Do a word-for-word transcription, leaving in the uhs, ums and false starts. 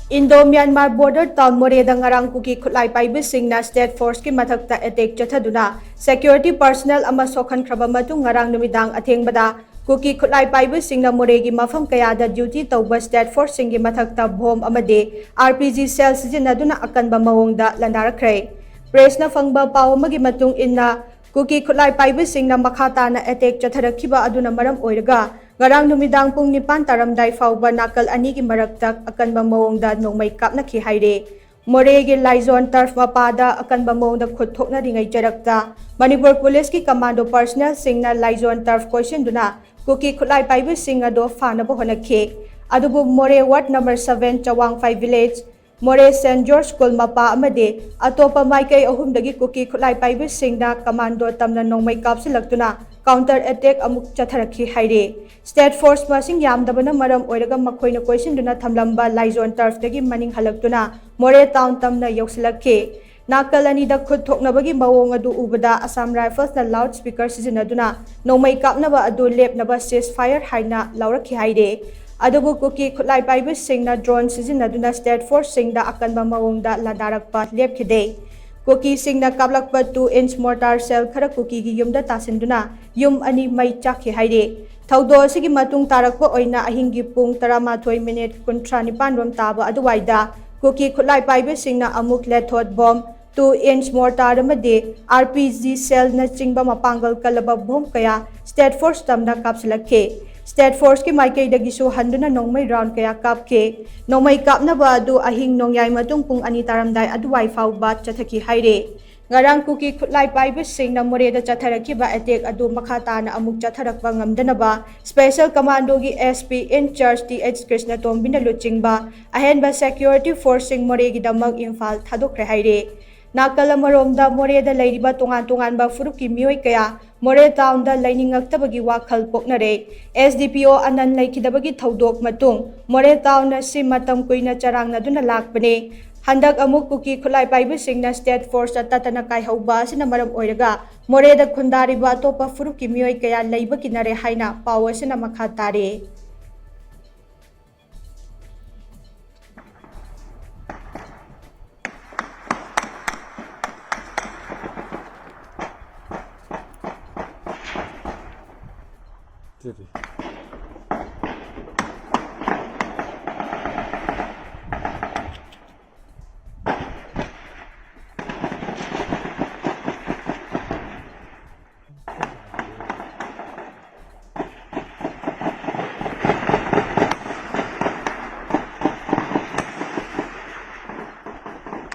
Indo-Myanmar border town ꯃꯣꯔꯦꯗ ꯉꯔꯥꯡ ꯀꯨꯀꯤ ꯈꯨꯠꯂꯥꯏ ꯄꯥꯏꯕꯁꯤꯡꯅ state forceꯀꯤ ꯃꯊꯛꯇ attack ꯆꯠꯊꯗꯨꯅ security personnel ꯑꯃ ꯁꯣꯛꯍꯟꯈ꯭ꯔꯕ ꯃꯇꯨꯡ ꯉꯔꯥꯡ ꯅꯨꯃꯤꯗꯥꯡ ꯑꯊꯦꯡꯕꯗ ꯀꯨꯀꯤ ꯈꯨꯠꯂꯥꯏ ꯄꯥꯏꯕꯁꯤꯡꯅ ꯃꯣꯔꯦꯒꯤ ꯃꯐꯝ ꯀꯌꯥꯗ duty ꯇꯧꯕ state forceꯁꯤꯡꯒꯤ ꯃꯊꯛꯇ bomb ꯑꯃꯗꯤ R P G shell ꯁꯤꯖꯤꯟꯅꯗꯨꯅ ꯑꯀꯟꯕ ꯃꯑꯣꯡꯗ ꯂꯥꯟꯗꯥꯔꯛꯈ꯭ꯔꯦ꯫ Pressꯅ ꯐꯪꯕ ꯄꯥꯎ ꯑꯃꯒꯤ ꯃꯇꯨꯡ ꯏꯟꯅ, ꯀꯨꯀꯤ ꯈꯨꯠꯂꯥꯏ ꯄꯥꯏꯕꯁꯤꯡꯅ ꯃꯈꯥ ꯇꯥꯅ attack ꯆꯠꯊꯔꯛꯈꯤꯕ ꯑꯗꯨꯅ ꯃꯔꯝ ꯑꯣꯏꯔꯒ ꯉꯔꯥꯡ ꯅꯨꯃꯤꯗꯥꯡ ꯄꯨꯡ ꯅꯤꯄꯥꯟ ꯇꯥꯔꯝꯗꯥꯏ ꯐꯥꯎꯕ ꯅꯥꯀꯜ ꯑꯅꯤꯒꯤ ꯃꯔꯛꯇ ꯑꯀꯟꯕ ꯃꯑꯣꯡꯗ ꯅꯣꯡꯃꯩ ꯀꯥꯞꯅꯈꯤ ꯍꯥꯏꯔꯤ꯫ ꯃꯣꯔꯦꯒꯤ ꯂꯥꯏꯖꯣꯟ turf ꯃꯄꯥꯗ ꯑꯀꯟꯕ ꯃꯑꯣꯡꯗ ꯈꯨꯠ ꯊꯣꯛꯅꯔꯤꯉꯩ ꯆꯔꯛꯇ ꯃꯅꯤꯄꯨꯔ ꯄꯨꯂꯤꯁꯀꯤ commando personnelꯁꯤꯡꯅ ꯂꯥꯏꯖꯣꯟ turf ꯀꯣꯏꯁꯤꯟꯗꯨꯅ ꯀꯨꯀꯤ ꯈꯨꯠꯂꯥꯏ ꯄꯥꯏꯕꯁꯤꯡ ꯑꯗꯨ ꯐꯥꯅꯕ ꯍꯣꯠꯅꯈꯤ꯫ ꯑꯗꯨꯕꯨ ꯃꯣꯔꯦ ward number seven ꯆꯋꯥꯡꯐꯥꯏ village, ꯃꯣꯔꯦ Saint George school ꯃꯄꯥ ꯑꯃꯗꯤ ꯑꯇꯣꯞꯄ ꯃꯥꯏꯀꯩ ꯑꯍꯨꯝꯗꯒꯤ ꯀꯨꯀꯤ ꯈꯨꯠꯂꯥꯏ ꯄꯥꯏꯕꯁꯤꯡꯅ commando ꯇꯝꯅ ꯅꯣꯡꯃꯩ ꯀꯥꯞꯁꯤꯜꯂꯛꯇꯨꯅ counter attack ꯑꯃꯨꯛ ꯆꯠꯊꯔꯛꯈꯤ ꯍꯥꯏꯔꯤ꯫ State force ꯃꯁꯤꯡ ꯌꯥꯝꯗꯕꯅ ꯃꯔꯝ ꯑꯣꯏꯔꯒ ꯃꯈꯣꯏꯅ ꯀꯣꯏꯁꯤꯟꯗꯨꯅ ꯊꯝꯂꯝꯕ ꯂꯥꯏꯖꯣꯟ turfꯇꯒꯤ ꯃꯅꯤꯡ ꯍꯜꯂꯛꯇꯨꯅ ꯃꯣꯔꯦ town ꯇꯝꯅ ꯌꯧꯁꯤꯜꯂꯛꯈꯤ꯫ ꯅꯥꯀꯜ ꯑꯅꯤꯗ ꯈꯨꯠ ꯊꯣꯛꯅꯕꯒꯤ ꯃꯑꯣꯡ ꯑꯗꯨ ꯎꯕꯗ Assam Riflesꯅ loud speaker ꯁꯤꯖꯤꯟꯅꯗꯨꯅ ꯅꯣꯡꯃꯩ ꯀꯥꯞꯅꯕ ꯑꯗꯨ ꯂꯦꯞꯅꯕ ceasefire ꯍꯥꯏꯅ ꯂꯥꯎꯔꯛꯈꯤ ꯍꯥꯏꯔꯤ꯫ ꯑꯗꯨꯕꯨ ꯀꯨꯀꯤ ꯈꯨꯠꯂꯥꯏ ꯄꯥꯏꯕꯁꯤꯡꯅ drone ꯁꯤꯖꯤꯟꯅꯗꯨꯅ state forceꯁꯤꯡꯗ ꯑꯀꯟꯕ ꯃꯑꯣꯡꯗ ꯂꯥꯟꯗꯥꯔꯛꯄ ꯂꯦꯞꯈꯤꯗꯦ꯫ ꯀꯨꯀꯤꯁꯤꯡꯅ ꯀꯥꯞꯂꯛꯄ two inch mortar shell ꯈꯔ ꯀꯨꯀꯤꯒꯤ ꯌꯨꯝꯗ ꯇꯥꯁꯤꯟꯗꯨꯅ ꯌꯨꯝ ꯑꯅꯤ ꯃꯩ ꯆꯥꯛꯈꯤ ꯍꯥꯏꯔꯤ꯫ ꯊꯧꯗꯣꯛ ꯑꯁꯤꯒꯤ ꯃꯇꯨꯡ ꯇꯥꯔꯛꯄ ꯑꯣꯏꯅ ꯑꯍꯤꯡꯒꯤ ꯄꯨꯡ ꯇꯔꯥꯃꯥꯊꯣꯏ minute ꯀꯨꯟꯊ꯭ꯔꯥ ꯅꯤꯄꯥꯟ ꯔꯣꯝ ꯇꯥꯕ ꯑꯗꯨꯋꯥꯏꯗ ꯀꯨꯀꯤ ꯈꯨꯠꯂꯥꯏ ꯄꯥꯏꯕꯁꯤꯡꯅ ꯑꯃꯨꯛ lethot bomb, two inch mortar ꯑꯃꯗꯤ R P G shellꯅꯆꯤꯡꯕ ꯃꯄꯥꯡꯒꯜ ꯀꯜꯂꯕ bomb ꯀꯌꯥ state force ꯇꯝꯅ ꯀꯥꯞꯁꯤꯜꯂꯛꯈꯤ꯫ State forceꯀꯤ ꯃꯥꯏꯀꯩꯗꯒꯤꯁꯨ ꯍꯟꯗꯨꯅ ꯅꯣꯡꯃꯩ round ꯀꯌꯥ ꯀꯥꯞꯈꯤ꯫ ꯅꯣꯡꯃꯩ ꯀꯥꯞꯅꯕ ꯑꯗꯨ ꯑꯍꯤꯡ ꯅꯣꯡꯌꯥꯏ ꯃꯇꯨꯡ ꯄꯨꯡ ꯑꯅꯤ ꯇꯥꯔꯝꯗꯥꯏ ꯑꯗꯨꯋꯥꯏ ꯐꯥꯎꯕ ꯆꯠꯊꯈꯤ ꯍꯥꯏꯔꯤ꯫ ꯉꯔꯥꯡ ꯀꯨꯀꯤ ꯈꯨꯠꯂꯥꯏ ꯄꯥꯏꯕꯁꯤꯡꯅ ꯃꯣꯔꯦꯗ ꯆꯠꯊꯔꯛꯈꯤꯕ attack ꯑꯗꯨ ꯃꯈꯥ ꯇꯥꯅ ꯑꯃꯨꯛ ꯆꯠꯊꯔꯛꯄ ꯉꯝꯗꯅꯕ special commandoꯒꯤ S P in charge T H ꯀ꯭ꯔꯤꯁꯅꯇꯣꯝꯕꯤꯅ ꯂꯨꯆꯤꯡꯕ ꯑꯍꯦꯟꯕ security forceꯁꯤꯡ ꯃꯣꯔꯦꯒꯤꯗꯃꯛ ꯏꯝꯐꯥꯜ ꯊꯥꯗꯣꯛꯈ꯭ꯔꯦ ꯍꯥꯏꯔꯤ꯫ ꯅꯥꯀꯜ ꯑꯃꯔꯣꯝꯗ ꯃꯣꯔꯦꯗ ꯂꯩꯔꯤꯕ ꯇꯣꯉꯥꯟ ꯇꯣꯉꯥꯟꯕ ꯐꯨꯔꯨꯞꯀꯤ ꯃꯤꯑꯣꯏ ꯀꯌꯥ ꯃꯣꯔꯦ townꯗ ꯂꯩꯅꯤꯡꯉꯛꯇꯕꯒꯤ ꯋꯥꯈꯜ ꯄꯣꯛꯅꯔꯦ꯫ S D P O ꯑꯅꯟ ꯂꯩꯈꯤꯗꯕꯒꯤ ꯊꯧꯗꯣꯛ ꯃꯇꯨꯡ ꯃꯣꯔꯦ town ꯑꯁꯤ ꯃꯇꯝ ꯀꯨꯏꯅ ꯆꯔꯥꯡꯅꯗꯨꯅ ꯂꯥꯛꯄꯅꯤ꯫ ꯍꯟꯗꯛ ꯑꯃꯨꯛ ꯀꯨꯀꯤ ꯈꯨꯠꯂꯥꯏ ꯄꯥꯏꯕꯁꯤꯡꯅ state forceꯇ ꯇꯠꯇꯅ ꯀꯥꯏꯍꯧꯕ ꯑꯁꯤꯅ ꯃꯔꯝ ꯑꯣꯏꯔꯒ ꯃꯣꯔꯦꯗ ꯈꯨꯟꯗꯥꯔꯤꯕ ꯑꯇꯣꯞꯄ ꯐꯨꯔꯨꯞꯀꯤ ꯃꯤꯑꯣꯏ ꯀꯌꯥ ꯂꯩꯕ ꯀꯤꯅꯔꯦ ꯍꯥꯏꯅ ꯄꯥꯎ ꯑꯁꯤꯅ ꯃꯈꯥ ꯇꯥꯔꯤ꯫ City.